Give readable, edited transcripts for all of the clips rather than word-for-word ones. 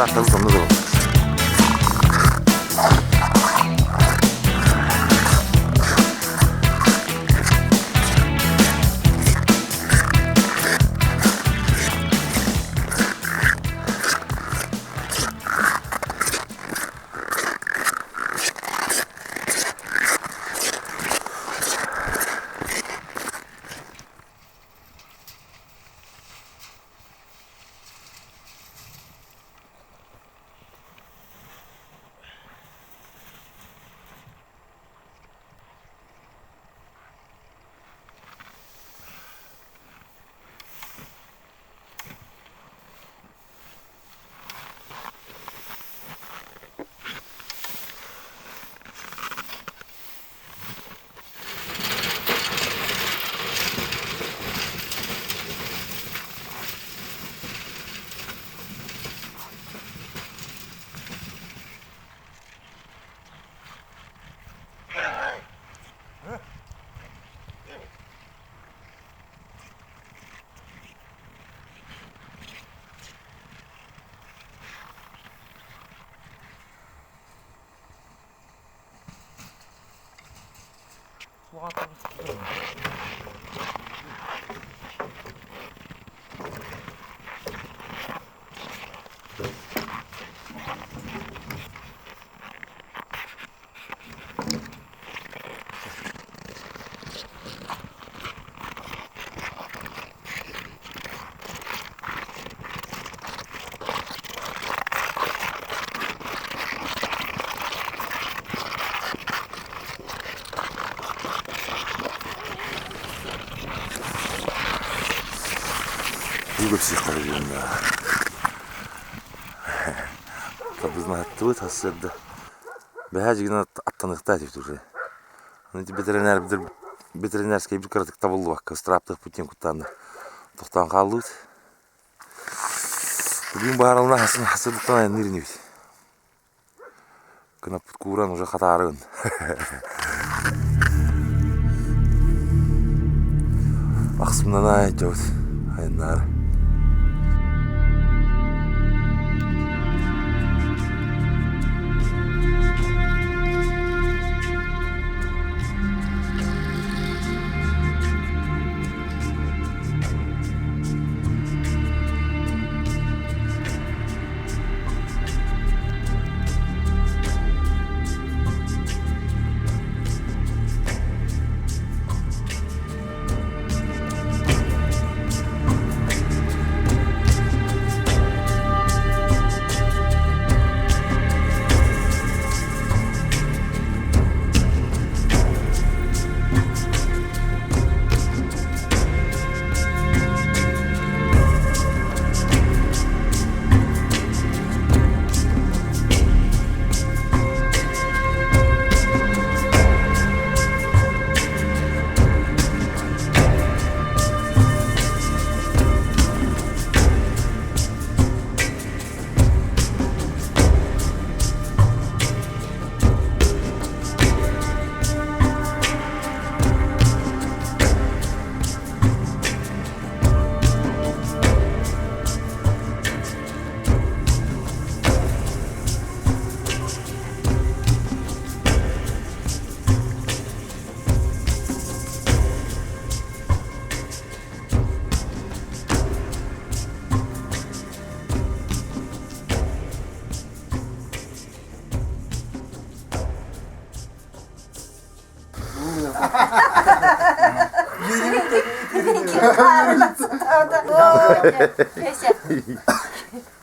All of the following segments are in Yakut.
Туохтаахтарын сонно дылы. Табызнаттыбыт сарсыарда бэһээ дьигинэн аттаныахтаах этибит уже. Аны ити бэтэринээрбитэр бэтэринээрскэйбит кыратык табыллыбакка ыстырааптыахпыт диэн куттааннар тохтоон хааллыбыт. Бүгүн бааралына хасырдыктан айанныыр инибит. Кынаппыт кууран уже хатаарыгын. Ахсымнан аайы дьабыт айаннаары.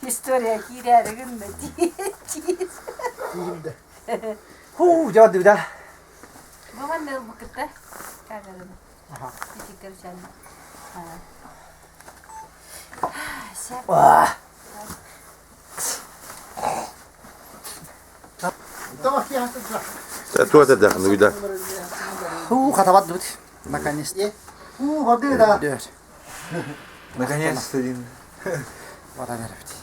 История киирээри гынна Хуу, дьэ да. Бу манна ылбыккыта камераны. Ити көрсен. Туох этэрдээх уйда? Хуу, хатабат дубут. Наконец-то. Уу, воды да. Наконец-то один. Баран эрэбит.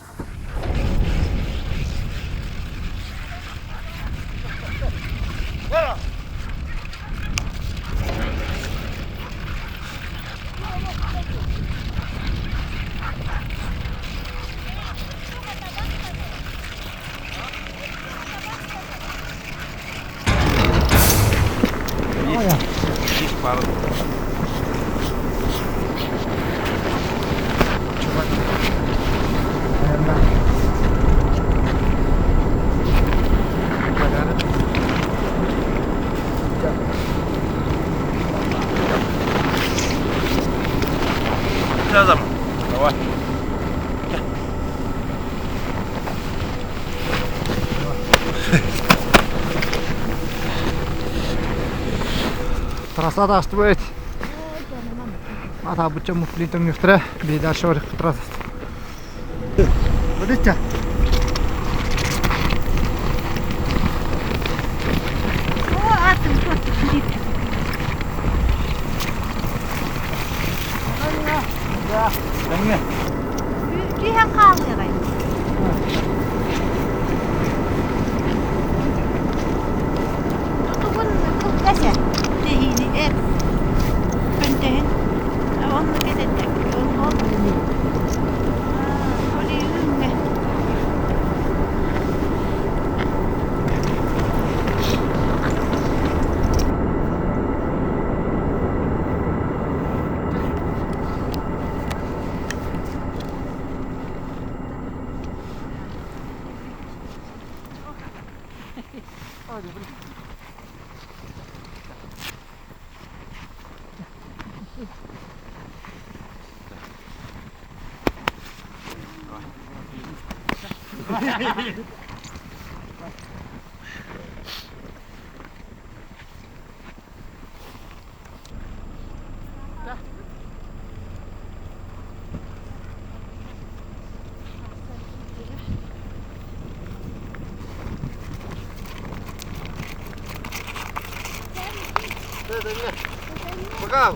Биир пара. Zaman. Давай. Трасса астыбыт. Ата бучча муфлин төҥнүөхтэрэ, бии дальше барык трасса. Видите? О, атын тут Түһэн хаалыаҕай. Тутугун кылгас эр, тэһиини эр, көнтөһүн онно кэтэтэ ол олиүҥҥэ Пока.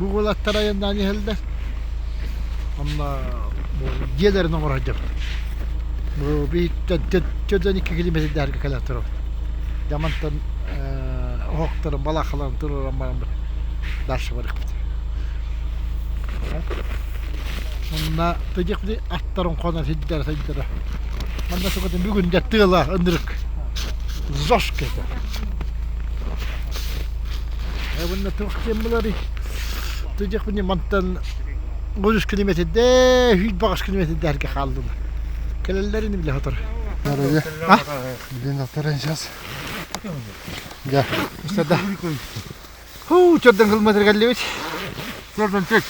Бу уолаттар айаннаан иһэллэр. Онно бу дьиэлэрин оҥоро сылдьабыт. Бу биһиттэн 42 километрдэргэ кэлэн турабыт. Дьамантан оһохторун, балаахаларын туруоран бараммыт дальше барыахпыт. Онно тыдьык аттарын хонор сирдэрэ сайдара. Манна сукатын бүгүн дьэ тыала ынырык. Жестко это. Уонна туох диэн буларый? Тыдьык мантан 13 километрдэ, 100 километрдэргэ хааллылар. Кэлэллэрин билэ хотор. А? Блин, сейчас. Да. Да. Хуу, чордан километр кэллибит. Чордан тек.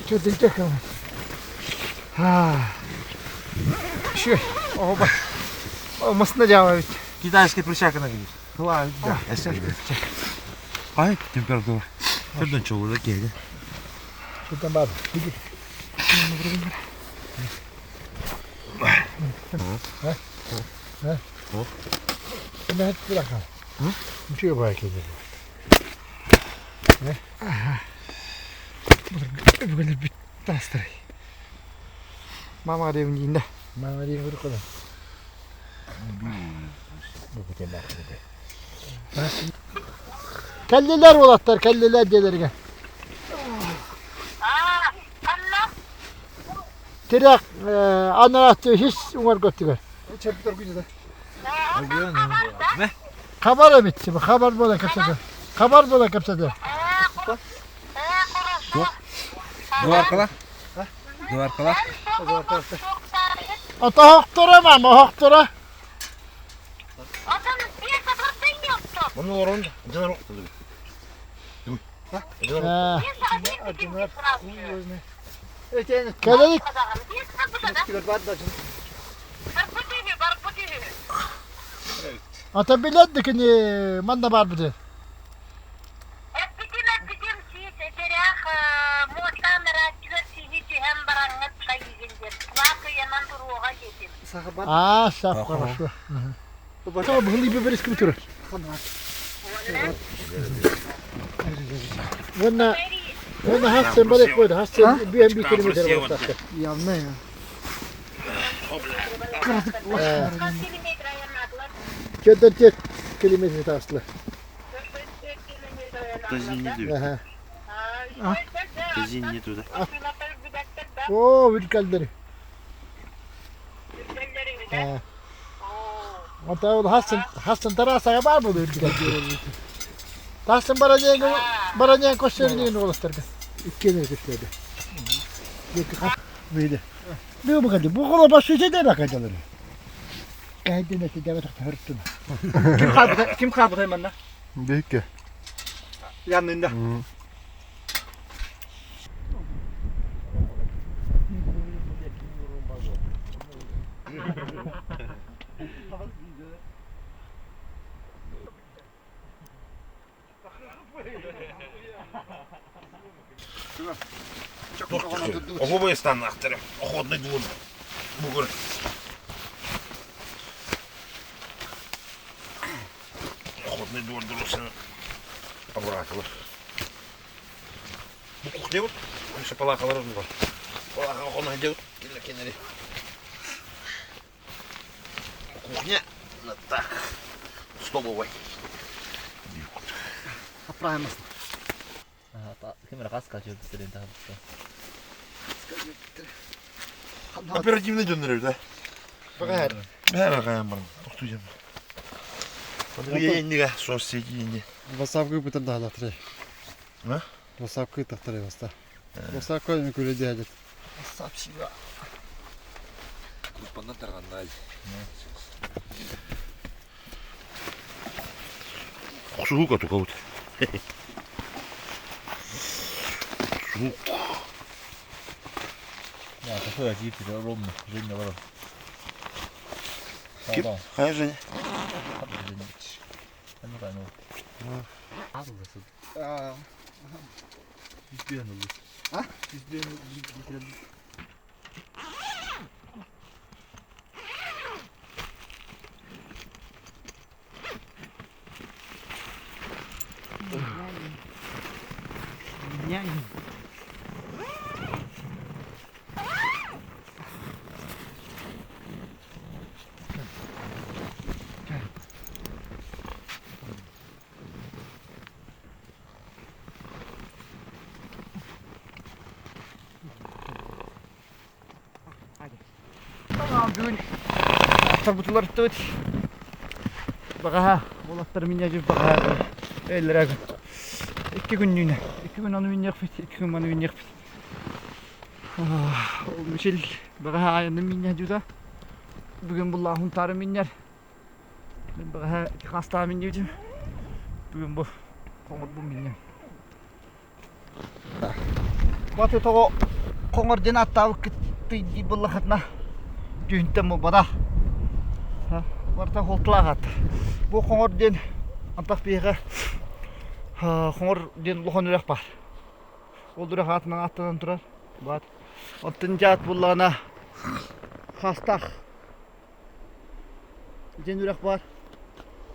Чордан тек. Үчүгэй. Оҕо Масына дьаама эбит. Китайская перчатка видишь. Да. Ай, температура. Төрдөн чолуда киһи. Тутан бар. Үчүгэй баай киһи. Өбүгэлэрбит таастарай. Мама диэбин дииннэ. Мама диэн көрүккүнэ. Кэллилэр уолаттар, кэллилэр дьиэлэригэр. Тирэх анарааччы үһүс уҥуорга өттүгэр. Хабар эбит, хабар буолан кэпсэтэ. Хабар буолан кэпсэтэ. Дуваркала? Дуваркала? Отоһохторо мама, оһохторо. Onu orun canavar Кэлэйик. Ата билэр да кини манна баар быты. Эппитим, эппитим, сиис этерээх муостаан ырааччыгар сиһи түһэн бараҥҥыт хайыыгын диэн плака ыйанан туруоҕа диэтим. А, сап хорошо. Быһылыы бэбэрискэ турар. Уонна уонна хас барек қойды, хас биэн би километр барыктаахтар. Явно я. Чөдөн тет километр таастылар. Тазин не туда. Оо, үркэллэри. Онтон хассын тараасаҕа баар буолуо үрдүгэр. Тахсан бараньян бараньян көстөрүнүн уолаттарга. Иккиэн көстөрдө. Бейде. Бу бакады. Бу кола басшы де бакадалар. Кайдын эти дебе тахта хөрттүн. Ким хаалбыта ким хаалбытай манна? Биһикки. Яннында. Оһуобай ыстаннаахтар. Охотный двор. Бугур. Охотный двор дурусун абыраатылар. Бу кухня вот. Еще палакалар бар. Палака охоно делают. Кинери. Кухня. Так. Столовой. Правильно. Ким эрэ хас качырдыттар таһыбыта. Оперативный дьоннор да. Баҕар. Бэҕэ хаyan баран. Тохтуйам. Иннигэ соцсети инни. Васапкы бутан даһалатырай. А? Васапкы тахтарай баста. Васапка мүкүлэ диэдет. Сапсига. Группанан тарганнай. Охсуһуука тукабыт. Сук. Да, такой один ровно, Женя барар. Ким? Хайа Женя? Нянь. Бүгүн аттарбытылар ыттыбыт. Баҕаһа, уолаттар минньэдьир баҕаһа эллэрэ күн. Икки күннүүнэ. Икки күн ону минньиэхпит, икки күн маны минньиэхпит. Ол Мичил баҕаһа айанным минньэдьута. Бүгүн буллаах Хунтаары минньэр. Мин баҕаһа икки хастаах минньибитим. Бүгүн бу хоҥорбун минньэм. Баты тоҕо хоҥор диэн ааттаабыккыт дии буоллаххытына түүнтэн буолбатах. Барыта холтулаах аат. Бу хоҥор диэн антах биһиэхэ хоҥор диэн улахан үрэх баар. Ол үрэх аатынан ааттанан турар. Баат. Оттон дьаат буоллаҕына хаастаах диэн үрэх баар.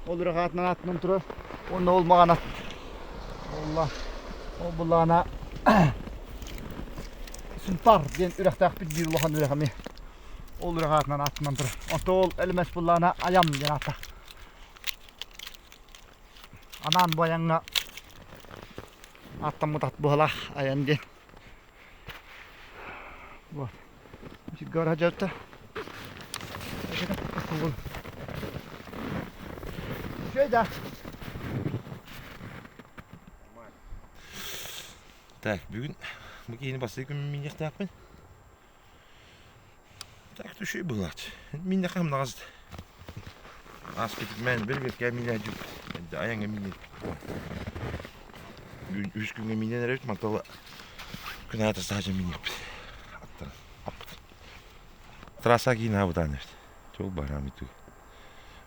Ол үрэх аатынан аатынан турар. Уонна ол маҕан ат. Олла. Ол буллаҕына Сунтар диэн үрэхтээхпит биир улахан үрэх эмиэ. Ол үрэх аатынан аатынан турар. Онто ол элэмэс буллаҕына Айам диэн ааттаах. Анаан бу айаҥҥа ааттаммыт ат быһалаах айан диэн. Вот. Гора дьарта. Үчүгэй Так, бүгүн бу киһини бастакы күн минньиэхтээхпин. Так, үчүгэй быһыылаах. Минньэхэ хамнаҕас. Ааспыт мэн бэрбэккэ минньээдьүк. Айаҥҥа минньээдьүк. Бүгүн үс күҥҥэ минньэн эрэбит, мантала күн аайы саһдьа минньиэхпит. Аттарын аппыт. Трасса киин аабытаан эбит. Чол бараам иту.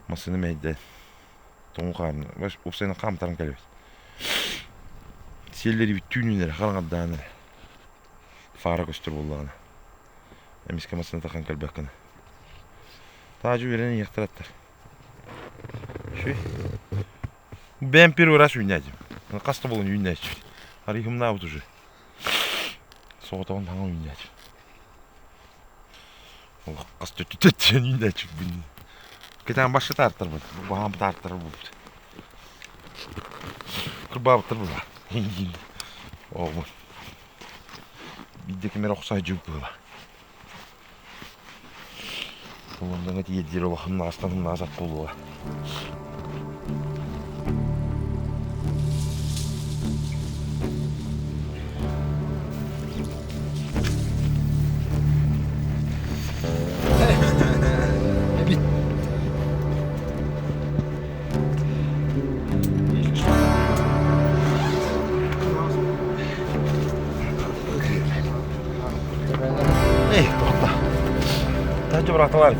Массыына мэйдэн. Тоҥу хаарын, уопсайынан хаамтаран кэлэбит. Сиэллэрибит түүнүн эрэ, хараҥардаан эрэ. Фара көстөр буоллаҕына. Эмискэ массыына тахан кэлбэккин. Таажы үөрэнэн иһиэхтэр аттар. Шүй. Бэйэм первый раз үүнээдим. Хас да буолан үүнээччибит. Арыйхымнаабыт уже. Соҕотоҕун таҥа үүнээччи. Олох хас төттүтэн үүнээччиппин. Кэтээн башка таартарбын. Баһаам таартар буолбут. Кырбаабыттар була. Оҕум. Биирдэ ким эрэ охсо сылдьыбыт быһыылаах. Лондоҥҥа тиийэрдиир улахан наастан наасат буолуоҕа. Эй, тоқта. Тәжі браталар.